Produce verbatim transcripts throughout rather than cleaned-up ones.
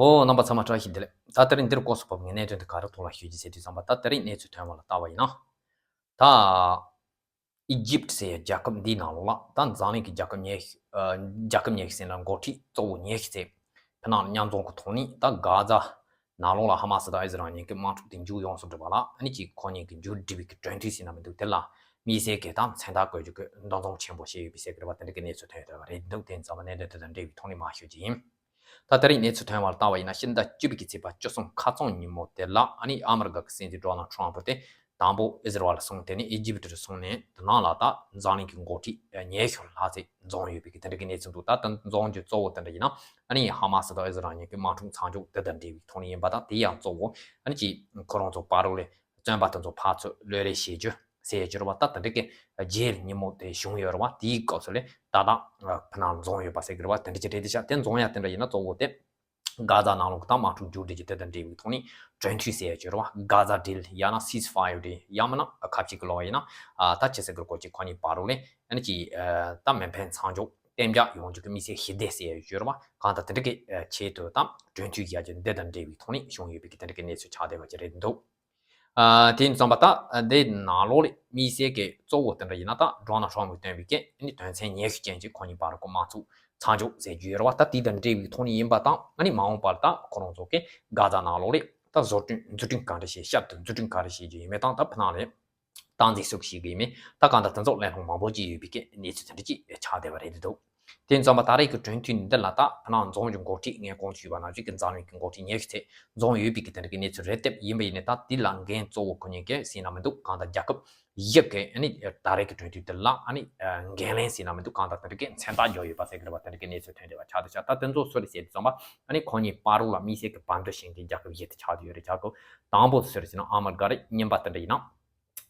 ཨོ། རྣམ་པ་ཚང་མ་བཀྲ་ཤིས་བདེ་ལེགས། ད་དེ་རིང་འདིར་སྐོར་སུ་བབས་ངེས་གནད་དོན་དེ་ག་རེ་ཐོག་ལ་ཞུ་རྒྱུ་ཟེར་དུས་ཙམ་པ། ད་དེ་རིང་གནས་ཚུལ་ཐོན་པ་ལ་ལྟ་བ་ཡིན་ན། ད་ཨི་ཇིབ་ཟེར་ཡ་རྒྱལ་ཁབ་འདིའི་ནང་ལོགས་ལ་ད་འཛམ་གླིང་གི་རྒྱལ་ཁབ་ཉི་ཤུ་ཨ་རྒྱལ་ཁབ་ཉི་ཤུ་ཟེར་ན་འགོ་ཁྲིད་གཙོ་བོ་ཉི་ཤུ་ཙམ་ཕུ་ནང་མཉམ་འཛོམས་ཀྱི་ཐོག་ནས། ད་གྷ་ཛ་ནང་ལོགས་ལ་ཧ་མ་སི་དང་ཨི་ཟི་རལ་གཉིས་ཀྱི་དམག་འཁྲུག་དེ་མཇུག་ཡོངས་སུ་གྲུབ་པ་ལ། ཨ་ནི་ཅིག་ཁོ་གཉིས་ཀྱི་མཇུག་སྒྲིལ་བའི་གི་གྲོས་མཐུན་ཟེར་ན་མི་འདུག་དེ་ལ་དམིགས་བསལ་གྱི་ད་མཚན་རྟགས་བཀོད་རྒྱུ་གི་འདུ་འཛོམས་ཆེན་པོ་བྱས་ཡོད་པའི་ཟེར་གི་རེད་པ། དེ་འདྲ་གི་གནས་ཚུལ་ཐོན་ཡོད་པ་རེད་འདུག་དེ་ཡིན་ཙང་མ་གནད་དོན་དེ་དང་འབྲེལ་བའི་ཐོག་ནས་མར་ཞུ་རྒྱུ་ཡིན། ད་དེ་རིང་གནས་ཚུལ་ཐོན་པར་ལྟ་བ་ཡིན་ན། ཕྱི་ཟླ་བཅུ་པའི་གི་ཚེས་པ་བཅུ་གསུམ་ཁ་སང་ཉིན་མོ་དེ་ལ། ཨ་ནི་ཨ་མི་རི་ཀ་གི་སྲིད་འཛིན་ཌོ་ནལ་ཊམ་ཕུ་དེ་དང་པོ་ཨི་ཟི་རལ་ལ་སོང་། དེ་ནས་ཨི་ཇིབ་ལ་སོང་ནས། དེ་ནང་ལ་ད་འཛམ་གླིང་གི་འགོ་ཁྲིད་ཉི་ཤུ་ལྷག་ཙམ་འཛོམས་ཡོད་པའི་གི་དེ་འདྲ་གི་གནས་ཚུལ་འདུག་ད་དེ་འཛོམས་རྒྱུ་གཙོ་བོ་དེ་འདྲ་ཡིན་ན། ཨ་ནི་ཧ་མ་སི་དང་ཨི་ཟི་རལ་གཉིས་ཀྱི་དམག་འཁྲུག་མཚམས་འཇོག་དེ་དང་འབྲེལ་བའི་ཐོག་ནས་ཡིན་པ་དང་། དེ་ཡང་གཙོ་བོ་ཨ་ནི་ཅིག་ཁོ་རང་ཚོ་བར་ལ་བཙོན་པ་དེ་ཚོ་ཕར་ཚུར་གློད་རེས་བྱེད་རྒྱུ་ཟེར་ཡ་ཅིག་རེད་པ། ད་དེ་འདྲ་གི་རྗེས་ཉིན་མོ་དེ་བྱུང་ཡོད་རེད་པ། དེའི་སྐབས་སུ་ལ་ད་ལྟ་ཕུ་ནང་འཛོམས་ཡོད་པ་ཟེར་གི་རེད་པ། དེ་འདྲ་ཅིག་རེད། དེ་ཤག་དེ་འཛོམས་ཡ་དེ་འདྲ་ཡིན་ན་གཙོ་བོ་དེ་གྷ་ཛ་ནང་ལོགས་ཀྱི་ད་དམག་འཁྲུག་མཇུག་སྒྲིལ་གྱི་དེ་དང་འབྲེལ་བའི་ཐོག་ནས་གྲོས་མཐུན་ཟེར་ཡ་ཅིག་རེད་པ། གྷ་ཛ་ཌིལ་ཡང་ན་སིས་ཕ་ཡར་ཌིལ། ཡང་མིན་ན་ཁ་ཅིག་གི་ལོག་ཡིན་ན་ད་ཅི་ཟེར་གི་རེད། ཁོ་ཅིག་ཁོ་གཉིས་བར་ལ་ཨ་ནི་ཅིག་ད་མེ་འཕེན་མཚམས་འཇོག་གཏན་འཇགས་ཡོང་རྒྱུ་གི་དམིགས་བསལ་ཞི་བདེ་ཟེར་ཡ་ཅིག་རེད་པ། གང་ལྟར་དེ་འདྲ་གི་ཆེད་དུ་ད་གྲོས་མཐུན་བཞག་རྒྱུ་འདི་དང་འབྲེལ་བའི་ཐོག་ནས་བྱུང་ཡོད་པའི་གི་དེ་འདྲ་གི་གནས་ཚུལ་ཆགས་བསྡད་པ་ཅིག་རེད་འདུག་ཨ། དེ་ཡིན་ཙང་པ་ད་འདི་ནང་ལོགས་ལ་དམིགས་བསལ་གྱི་གཙོ་བོ་དེ་འདྲ་ཡིན་ན། ད་ཌོ་ནལ་ཊམ་ཕུ་བཏོན་པའི་གི་ཨ་ནི་དོན་ཚན་ཉི་ཤུ་ཅན་གྱི་ཁོ་གཉིས་བར་གྱི་དམག་འཁྲུག་མཚམས་འཇོག་ཟེར་རྒྱུ་ཡོད་རེད་པ། ད་དེ་དང་འབྲེལ་བའི་ཐོག་ནས་ཡིན་པ་དང་། ཨ་ནི་མ་འོངས་པར་ད་ཁོ་རང་ཚོ་གི་གྷ་ཛ་ནང་ལོགས་ལ་ད་བཟོ་སྐྲུན་འཛུགས་སྐྲུན་ག་འདྲ་བྱེད། ཞབས་ཏོག་འཛུགས་སྐྲུན་ག་འདྲ་བྱེད་རྒྱུ་ཡིན་མིན་དང་། ད་ཕུ་ནང་ལ་སྟངས་འཛིན་སུ་ཞིག་གི་ཡིན་མིན། ད་གང་ལྟར་དེ་ཚོ་གླེང་སློང་མང་པོ་ཅིག་ཡོད་པའི་གི་གནས་ཚུལ་དེ་འདྲ་ཅིག་ཆགས་བསྡད་པ་རེད་འདུག་དེ་ཡིན་ཙང་པ་ད་རེས་ཀྱི་གྲོས་མཐུན་འདི་ལ་ད་ཕུ་ནང་འཛོམས་ཀྱི་འགོ་ཁྲིད། ངས་གོང་དུ་ཞུས་པ་ནང་བཞིན་གྱི་འཛམ་གླིང་གི་འགོ་ཁྲིད་ཉི་ཤུ་ཙམ་འཛོམས་ཡོད་པའི་གི་དེ་འདྲ་གི་གནས་ཚུལ་རེད་དེ། ཡིན་པ་ཡིན་ནའི་ད་འདི་ལ་འགན་གཙོ་བོ་ཁོ་གཉིས་ཀྱིས་ཟེར་ན་མི་འདུག་གང་ལྟར་རྒྱལ་ཁབ་བཞི་གིས་ཨ་ནི་ད་རེས་ཀྱི་གྲོས་མཐུན་འདི་ལ་ཨ་ནི་འགན་ལེན་ཟེར་ན་མི་འདུག་གང་ལྟར་དེ་འདྲ་གི་མཚན་རྟགས་འཇོག་ཡོད་པ་ཟེར་གི་རེད་པ། དེ་འདྲ་གི་གནས་ཚུལ་ཐོན་བསྡད་པ་ཆགས་བསྡད་ཤག་ད་དེ་ཚོ་སུ་རེད་ཟེར་དུས་ཙམ་པ། ཨ་ནི་ཁོ་གཉིས་བར་ལ་དམིགས་བསལ་གྱི་བར་འདུམ་བྱེད་མཁན་རྒྱལ་ཁབ་བཞི་དེ་ཆགས་བསྡད་ཡོད་རེད། རྒྱལ་ཁབ་དང་པོ་སུ་རེད་ཟེར་ན་ཨ་མི་རི་ཀ་རེད། གཉིས་པ་དེ་འདྲ་ཡིན་ན་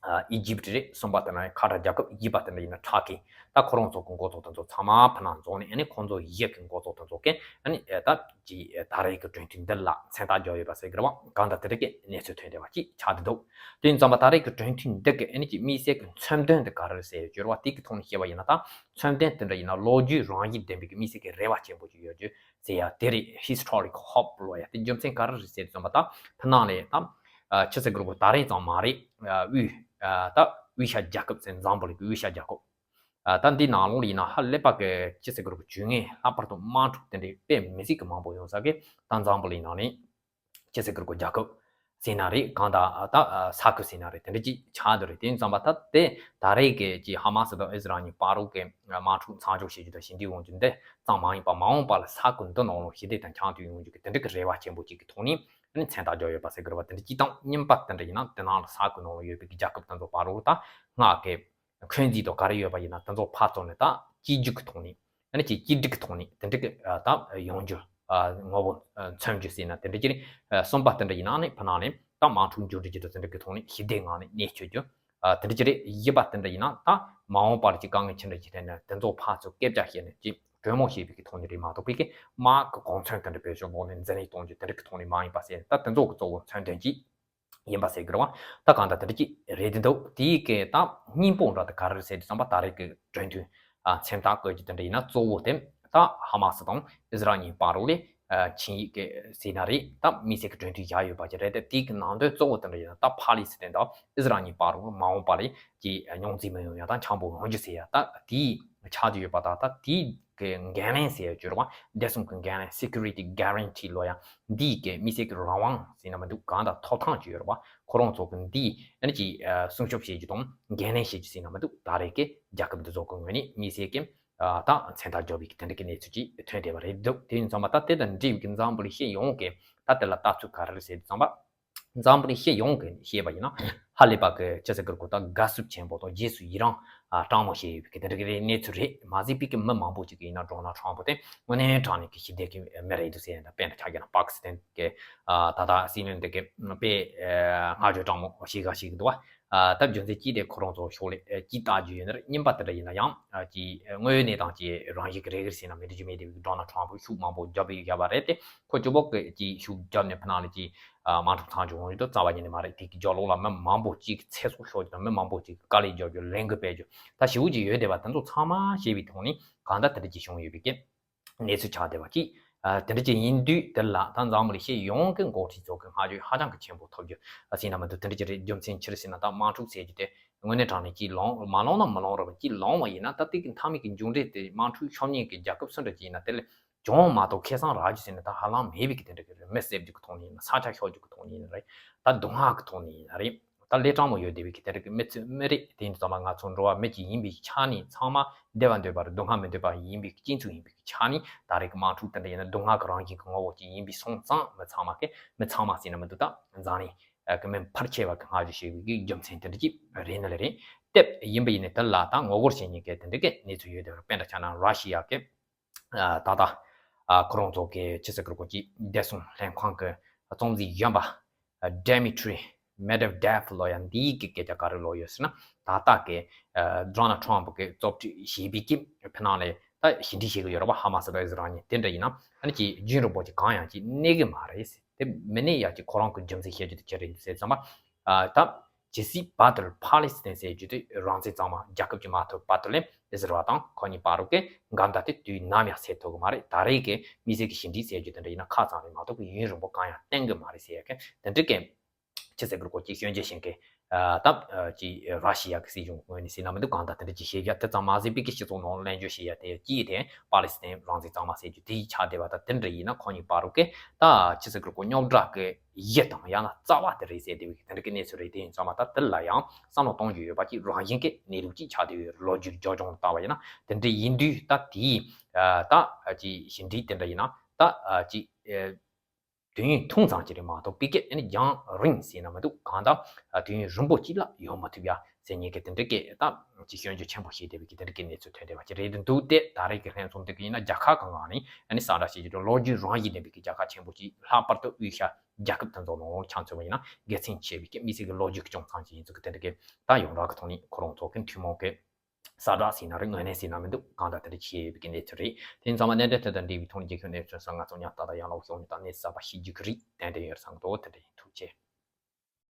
ཨ་ཨི་ཇིབ་རེད། གསུམ་པ་དེ་ན་ཁ་བྲལ་རྒྱལ་ཁབ། བཞི་པ་དེ་འདྲ་ཡིན་ན་ཊར་ཀི། ད་ཁོ་རང་ཚོ་གི་འགོ་གཙོ་དེ་ཚོ་ཚང་མ་ཕུ་ནང་འཛོམས་ནས། ཨ་ནི་ཁོང་ཚོ་བཞི་གི་འགོ་གཙོ་དེ་ཚོ་གིས་ཨ་ནི་ད་ཅི་ད་རེས་ཀྱི་གྲོས་མཐུན་འདི་ལ་མཚན་རྟགས་འཇོག་ཡོད་པ་ཟེར་གི་རེད་པ། གང་ལྟར་དེ་འདྲ་གི་གནས་ཚུལ་ཐོན་བསྡད་པ་ཅིག་ཆགས་བསྡད་འདུག་དེ་ཡིན་ཙང་པ་ད་རེས་ཀྱི་གྲོས་མཐུན་འདི་གི་ཨ་ནི་ཅི་དམིགས་བསལ་གྱི་མཚོན་དོན་དེ་ག་རེ་རེད་ཟེར་ཡོད་ཅོར་བ་དེ་གི་ཐོག་ནས་བཤད་པ་ཡིན་ན། ད་མཚོན་དོན་དེ་འདྲ་ཡིན་ན་ལོ་རྒྱུས་རང་བཞིན་ལྡན་པའི་གི་དམིགས་བསལ་གྱི་རེ་བ་ཆེན་པོ་ཅིག་ཡོད་རྒྱུ་ཟེར་ཡ་དེ་རེད། ཧི་སི་ཊོ་རིག་ཧོབ་ལབ་ཡ་དེ་རྒྱུ་མཚན་ག་རེ་རེད་ཟེར་དུས་ཙམ་པ། ད་ཕུ་ནང་ལ་ད་ཨ་ཆི་ཟེར་གི་རེད་གོ། ད་རེས་ཙམ་མ་རེད། ཨ་དབུས་ཨ་ད་དབུས་ཤར་རྒྱལ་ཁབ་ཟེར། འཛམ་བུ་གླིང་གི་དབུས་ཤར་རྒྱལ་ཁབ། ཨ་ད་འདི་ནང་ལོགས་ལ་ཡིན་ན་ཧ་ལས་པ་གི་ཆི་ཟེར་གི་རེད་གོ། ཇུས་ངན་ལྷག་པར་དུ་དམག་འཁྲུག་དེ་འདྲའི་དཔེ་མི་སྲིད་གི་མང་པོ་ཡོང་ས་གི། ད་འཛམ་བུ་གླིང་ནང་ནས་ཆི་ཟེར་གི་རེད་གོ། རྒྱལ་ཁབ་ཟེར་ན་རེད། གང་ལྟར་ད་ཨ་ས་ཁུལ་ཟེར་ན་རེད། དེ་འདྲ་ཅིག་ཆགས་བསྡད་རེད། དེ་ཡིན་ཙང་པ་ད་དེ་ད་རེས་ཀྱི་ཅིག་ཧ་མ་སི་དང་ཨི་སི་རལ་གཉིས་བར་ལ་གི་དམག་འཁྲུག་མཚམས་འཇོག་བྱེད་རྒྱུ་དང་ཞི་འགྲིག་ཡོང་རྒྱུ་འདི་ཙམ་མ་ཡིན་པ། མ་འོངས་པ་ལ་ས་ཁུལ་འདི་ནང་ལོགས་ཞི་བདེ་དང་འཆམ་མཐུན་ཡོང་རྒྱུ་གི་དེ་འདྲ་གི་རེ་བ་ཆེན་པོ་ཅིག་གི་ཐོག་ནས་ཨ་ནི་མཚན་རྟགས་འཇོག་ཡོད་པ་ཟེར་གི་རེད་པ། དེ་འདྲ་ཅིག་དང་། གཉིས་པ་དེ་འདྲ་ཡིན་ན་དེ་ནང་ལ་ས་ཁུལ་ནང་ལ་ཡོད་པའི་གི་རྒྱལ་ཁབ་དེ་ཚོ་བར་ལ་ད་སྔགས་ཀྱི་འཁོན་འཛིན་དང་ག་རེ་ཡོད་པ་ཡིན་ན་དེ་ཚོ་ཕར་བཙོང་ནས་ད་གཅིག་གྱུར་གྱི་ཐོག་ནས། ཨ་ནི་ཅིག་གཅིག་སྒྲིལ་གྱི་ཐོག་ནས་དེ་འདྲ་གི་ཨ་ད་ཡོང་རྒྱུ། ཨ་ངོ་བོ་ཨ་མཚོན་རྒྱུ་ཟེར་ན་དེ་འདྲ་ཅིག་རེད། ཨ་གསུམ་པ་དེ་འདྲ་ཡིན་ན་ནི་ཕུ་ནང་ནས་ད་དམག་འཁྲུག་མཇུག་སྒྲིལ་རྒྱུ་དང་དེ་འདྲ་གི་ཐོག་ནས་ཞི་བདེའི་ངང་ནས་གནས་ཐུབ་རྒྱུ། ཨ་དེ་འདྲ་ཅིག་རེད། བཞི་པ་དེ་འདྲ་ཡིན་ན་ད་མ་འོངས་པར་ཅིག་དཀའ་ངལ་ཆེ་འདྲ་ཞིག་འཕྲད་ན་དེ་ཚོ་ཕར་ཚུར་སྐད་ཆ་བཤད་ནས་ཅིག་གྲོས་མོལ་བྱེད་པའི་གི་ཐོག་ནས་རེད་མ་གཏོགས། ཕ་གི་དམག་གི་གོ་མཚོན་དེ་འདྲ་བེད་སྤྱོད་འོག་ནས་འཛིང་རེས་གཏོང་རྒྱུ་དེ་འདྲ་གི་ཐོག་ནས་མ་ཡིན་པ་ཟེར། ད་དེ་ཚོ་གི་གཙོ་བོ་མཚོན་དོན་ཅིག་ཡིན་པ་ཟེར་གི་རེད་པ། ད་གང་ལྟར་དེ་འདྲ་ཅིག་རེད་དེ་འདུག་དེའི་གི་ད་སྙིང་པོ་འདྲ་དེ་ག་རེ་རེད་ཟེར་དུས་ཙམ་པ། ད་རེས་ཀྱི་གྲོས་མཐུན་ཨ་མཚན་རྟགས་བཀོད་རྒྱུ་དེ་འདྲ་ཡིན་ན་གཙོ་བོ་དེ་ད་ཧ་མ་སི་དང་ཨི་སི་རལ་གཉིས་བར་ལ་ཨ་ཆིངས་ཡིག་གི་ཟེར་ན་རེད། ད་དམིགས་བསལ་གྱི་གྲོས་མཐུན་བཞག་ཡོད་པ་ཅིག་རེད་དེ། དེའི་གི་ནང་དོན་གཙོ་བོ་དེ་འདྲ་ཡིན་ན་ད་ཕ་ལི་སི་ཐན་དང་ཨི་སི་རལ་གཉིས་བར་ལ་མ་འོངས་པ་ལ་ཅིག་རྙོག་འཛིང་མི་ཡོང་ཡ་དང་འཆམ་པོ་ཡོང་རྒྱུ་ཟེར་ཡ་ད་དེའི་ཆགས་ཀྱི་ཡོད་པ་དང་། ད་དེའི་གི་འགན་ལེན་ཟེར་ཡ་ཅིག་རེད་པ། བདེ་སྲུང་གི་འགན་ལེན། སི་ཀུ་རི་ཊི་གྷ་རན་ཊི་ལབ་ཡ་འདིའི་གི་དམིགས་བསལ་གྱི་རང་དབང་ཟེར་ན་མི་འདུག་གང་ལྟར་ཐོབ་ཐང་ཅིག་ཡོད་རེད་པ། ཁོ་རང་ཚོ་གི་འདི་ཨ་ནི་ཅིག་ཨ་སྲུང་སྐྱོབ་བྱེད་རྒྱུ་དང་འགན་ལེན་བྱེད་རྒྱུ་ཟེར་ན་མི་འདུག་ད་རེས་ཀྱི་རྒྱལ་ཁབ་འདི་ཚོ་གི་ངོས་ནས་དམིགས་བསལ་གྱི་ཨ་ད་མཚན་རྟགས་འཇོག་པའི་གི་དེ་འདྲ་གི་གནས་ཚུལ་ཅིག་ཐོན་བསྡད་པ་རེད་འདུག་དེ་ཡིན་ཙང་པ་ད་དེ་དང་འབྲེལ་བའི་གི་འཛམ་བུ་གླིང་སྤྱི་ཡོངས་ཀྱི་ད་དེ་ལ་ལྟ་ཚུལ་ག་རེ་རེད་ཟེར་དུས་ཙམ་པ། འཛམ་བུ་གླིང་སྤྱི་ཡོངས་ཀྱི་བཤད་པ་ཡིན་ན། ཧ་ལས་པ་གི་ཅི་ཟེར་གི་རེད་གོ། ད་དགའ་བསུ་ཆེན་པོ་དང་རྗེས་སུ་ཡི་རང་ཨ་སྤྲང་མོ་བྱས་ཡོད་པའི་གི་དེ་འདྲ་གི་རེད། གནས་ཚུལ་རེད། མ་གཞི་པའི་གི་མི་མང་པོ་ཅིག་གི་ཡིན་ན་ཌོ་ནལ་ཊམ་ཕུ་དེ་དངོས་གནས་དྲང་གནས་ཀྱི་ཞི་བདེ་གི་མི་རེད་འདུག་ཟེར་ཡ་ད་དཔེར་ན་ཆ་བཞག་ན་པ་ཀི་སི་ཐན་གི་ཨ་ད་ལྟ་སྲིད་བློན་དེ་གི་དཔེ་ཨ་བསྔགས་བརྗོད་སྤྲང་མོ་བྱེད་ག་བྱེད་གི་འདུག་པ། ཨ་ད་རྒྱུ་མཚན་གཅིག་དེ་ཁོ་རང་ཚོ་ཕྱོགས་ལ་ཨ་ཅིག་ལྟ་རྒྱུ་ཡོད་ན་རེད། གཉིས་པ་དེ་འདྲ་ཡིན་ན་ཡང་ཨ་ཅིག་དངོས་ཡོད་གནས་སྟངས་ཀྱི་རང་བཞིན་གི་རེད་གི་ཟེར་ན་མི་འགྲིག་རྒྱུ་མེད་དེ། ཌོ་ནལ་ཊམ་ཕུ་ཤུགས་མང་པོ་རྒྱབ་ཡོད་པ་རེད་དེ། ཁོ་ཅི་བོ་གི་ཅིག་ཤུགས་རྒྱབ་ནས་ཕུ་ནང་ལ་ཅིག་ཨ་དམག་འཁྲུག་མཚམས་འཇོག་ཡོང་རྒྱུ་དང་རྩ་བ་ཉིད་ནས་མ་རེད། དེ་གི་རྒྱབ་ལོགས་ལ་མི་མང་པོ་ཅིག་ཚེ་སྲོག་ཤོར་རྒྱུ་དང་མི་མང་པོ་ཅིག་དཀའ་ལས་རྒྱག་རྒྱུ་ལས་འགུལ་སྤེལ་རྒྱུ་ད་ཞེ་པོ་ཅིག་ཡོད་བསྡད་པ་དེ་ཚོ་ཚང་མ་ཤེས་པའི་ཐོག་ནས་གང་ལྟར་དེ་འདྲ་ཅིག་བྱུང་ཡོད་པའི་གི་གནས་ཚུལ་ཆགས་བསྡད་པ་ཅིག་ ཨ་དེ་འདྲ་ཅིག་ཡིན་དུས་དེ་ལ་ད་འཛམ་བུ་གླིང་ཤེད་ཡོངས་ཀྱི་འགོ་ཁྲིད་ཚོ་གི་བསྔགས་བརྗོད་ཧ་ཅང་གི་ཆེན་པོ་ཐོབ་རྒྱུ་ཨ་ཟིན་ན་མི་འདུག་དེ་འདྲ་ཅིག་རེད། རྒྱུ་མཚན་ཕྱིར་ཟེར་ན་ད་དམག་འཁྲུག་ཟེར་རྒྱུ་དེ་དངོས་གནས་དྲང་གནས་ཅིག་ལོང་མ་ལོང་ན་མི་ལོང་ར་བ་ཅིག་ལོང་བ་ཡིན་ན་ད་ལྟའི་གི་མཐའ་མའི་གི་མཇུག་འབྲས་དེ་དམག་འཁྲུག་ཤོར་མཁན་གི་རྒྱལ་ཁབ་སུ་འདྲ་ཅིག་ཡིན་ན་དེ་ལས་གྱོང་མ་གཏོགས་ཁེ་བཟང་རག་རྒྱུ་ཟེར་ན་ད་ཧ་ལམ་མེད་པའི་གི་དེ་འདྲ་གི་རེད། མི་བསད་རྒྱུ་གི་ཐོག་ནས་ཡིན་ན་ས་ཆ་ཤོར་རྒྱུ་གི་ཐོག་ནས་ཡིན་ན་རེད། ད་སྡུག་བསྔལ་གི་ཐོག་ནས་ཡིན་ན་རེད། ད་ལས་གྲངས་མང་ཡོད་བསྡད་པའི་གི་དེ་འདྲ་གི་མི་ཚོ་མི་རེད། དེ་ཡིན་དུས་ཙམ་པ་ང་ཚོ་འགྲོ་བ་མི་གཅིག་ཡིན་པའི་ཆ་ནས་ཚང་མ་བདེ་བ་འདོད་པ་རེད། སྡུག་བསྔལ་མི་འདོད་པ་ཡིན་པའི་སྤྱི་ཚོགས་ཡིན་པའི་ཆ་ནས་ད་རེས་ཀྱི་དམག་འཁྲུག་དེ་འདྲ་ཡིན་ན་སྡུག་བསྔལ་གྱི་རང་བཞིན་གྱི་ངོ་བོ་ཅིག་ཡིན་པའི་སོང་ཙང་མི་ཚང་མ་གི་མི་ཚང་མ་ཟེར་ན་མི་འདུག་ད་འཛམ་གླིང་གི་མི་ཕལ་ཆེ་བ་གི་བསྔགས་བརྗོད་བྱེད་པའི་གི་རྒྱུ་མཚན་དེ་འདྲ་ཅིག་རེད་ནི་ལས་རེད། དེབ་ཡིན་པ་ཡིན་ནི་དེ་ལ་ད་ངོ་རྒོལ་བྱེད་མཁན་གི་དེ་འདྲ་གི་གནས་ཚུལ་ཡོད་དེ་དཔེར་ན་ཆ་ན་ར་ཤི་ཡ་གི་ད་ལྟ་ཁོ་རང་ཚོ་གི་ཕྱི་སྲིད་ཀྱི་སྐོར་གྱི་བདེ་སྲུང་ལྷན་ཁང་གི་གཙོ་འཛིན་གཞོན་པ་Dmitry Medvedev ལོ་ཡ་འདིའི་གི་སྐད་ཆ་ག་རེ་ལོ་ཡོད་ཟེར་ན། ད་ལྟ་གི་Donald Trump གི་གཙོ་ཁྲིད་བྱས་པའི་གི་ཕི་ནང་ལས་ད་ཞི་འགྲིག་བྱེད་གི་ཡོད་རེད་པ། ཧ་མ་སི་དང་ཨི་ཟི་རལ་གཉིས་དེ་འདྲ་ཡིན་ན་ཨ་ནི་ཅིག་རྒྱུན་རིང་པོ་ཅིག་གང་ཡང་ཅིག་གནས་གི་མ་རེད། དེ་མི་གནས་ཡ་ཅིག་ཁོ་རང་གི་རྒྱུ་མཚན་བཤད་རྒྱུ་དེ་ཅི་རེད་ཟེར་ཙམ་པ་ད། ཇི་སྲིད་བར་དུ་ཕ་ལེ་སི་ཐན་ཟེར་རྒྱུ་དེ་རང་བཙན་གཙང་མ་རྒྱལ་ཁབ་ཅིག་མ་ཐོབ་བར་དུ་ལས་ཨི་ཟི་རལ་དང་ཁོ་གཉིས་བར་དུ་གི་འགལ་ཟླ་དེ་དུས་ནམ་ཡང་སེལ་ཐུབ་གི་མ་རེད། ད་རེས་ཀྱི་དམིགས་བསལ་གྱི་ཞི་འགྲིག་ཟེར་རྒྱུ་དེ་འདྲ་ཡིན་ན་ཁ་ཚང་རེད་མ་གཏོགས་ཀྱི་ཡུན་རིང་པོ་གང་ཡང་བརྟན་གི་མ་རེད་ཟེར་ཡ་གི་དེ་འདྲ་གི་ཕྱི་སྲིད་ཀྱི་སྐོར་གྱི་སྐྱོན་བརྗོད་བྱེད་མཁན་ད་ཅི་ར་ཤི་ཡ་གི་སྲིད་གཞུང་ངོས་ནས་ཟེར་ན་མི་འདུག་གང་ལྟར་དེ་འདྲ་ཅིག་བཤད་ཡ་དེ་ཙམ་མ་ཟད་པའི་གི་སྤྱི་ཚོགས་ནང་གླེང་བརྗོད་བྱེད་ཡ་དེ་ཅིའི་ཐད་ཕ་ལེ་སི་ཐན་རང་བཙན་གཙང་མ་ཟེར་རྒྱུ་དེ་ཡི་ཆ་བསྡད་པ་ད་དེ་འདྲ་ཡིན་ན་ཁོ་གཉིས་བར་དུ་གི་ད་ཕྱི་སྲིད་ཀྱི་སྐོར་རྙོག་དྲ་གི་གཞི་དང་ཡང་ན་རྩ་བ་དེ་རེད་ཟེར་བསྡད་པའི་དེ་འདྲ་གི་གནས་ཚུལ་རེད། དེ་ཡིན་ཙང་མ་ད་དེ་ལ་ཡང་བསམ་བློ་གཏོང་རྒྱུ་ཡོད་པ་ཅིག་རང་བཞིན་གྱི་གནས་ལུགས་ཅིག་ཆགས་བསྡད་ཡོད། ལོ་རྒྱུས་ཀྱི་རྒྱབ་ལྗོངས་ལྟ་བ་ཡིན་ན་དེ་འདྲ་ཡིན་དུས་ད་དེའི་ད་ཅིག་ཞི་འགྲིག་དེ་འདྲ་ཡིན་ན་ད་ཅིག་དུས་ཡུན་ཐུང་ཙམ་ཅིག་རེད་མ་གཏོགས་པི་ཀེ་ཨ་ནི་རྒྱང་རིང་ཟེར་ན་མི་འདུག་གང་ལྟར་དུས་ཡུན་རིང་པོ་ཅིག་ལ་ཡོང་མ་ཐུབ་ཡ་ཟེར་མཁན་གྱི་དེ་འདྲ་གི་ད་ཅིག་སྐྱོན་བརྗོད་ཆེན་པོ་བྱས་བསྡད་པའི་གི་དེ་འདྲ་གི་གནས་ཚུལ་ཐོན་བསྡད་པ་ཅིག་རེད་འདུག་སྟེ་ད་རེས་ཀྱི་ལྷན་འཛོམས་དེ་གི་ཡིན་ན་རྒྱལ་ཁབ་གང་གང་ནས་ཨ་ནི་གསལ་བསྒྲགས་བྱེད་རྒྱུ་ལོ་རྒྱུས་རང་བཞིན་ལྡན་པའི་གི་རྒྱལ་ཁབ་ཆེན་པོ་ཅིག་ལྷག་པར་དུ་དབུས་ཤར་རྒྱལ་ཁབ་དེ་ཚོ་ནང་ཆ་མཚོན་པ་ཡིན་ན་དགེ་མཚན་ཆེ་བའི་གི་དམིགས་བསལ་གྱི་ལོ་རྒྱུས་ཀྱི་རྐྱེན་ཙམ་ཅིག་ཡིན་ཚུལ་གྱི་དེ་འདྲ་གི་ད་ཡོངས་གྲགས་ཀྱི་ཐོག་ནས་ཁོ་རང་ཚོ་གི་ཐུན་མོང་གི་གསལ་བསྒྲགས་ཟེར་ན་རེད། ངོས་ནས་ཟེར་ན་མི་འདུག་གང་ལྟར་དེ་འདྲ་བྱས་ཡོད་པའི་གི་གནས་ཚུལ་རེད། དེ་ཡིན་ཙང་མ་གནད་དོན་དེ་དང་འབྲེལ་བའི་ཐོག་ནས་རྒྱལ་ཁབ་གནས་ཚུལ་སོགས་ང་ཚོ་ཉམས་ཏག་ཏག་ཡང་ལ་ཤོག་ཉིས་དང་གནས་གསར་པ་ཤེས་རྒྱུ་གི་རེད། ཏན་ཏན་ཡོད་བསམ་གི་འདུག་དེ་འདྲ་ཡིན། ཐུགས་རྗེ་ཆེ།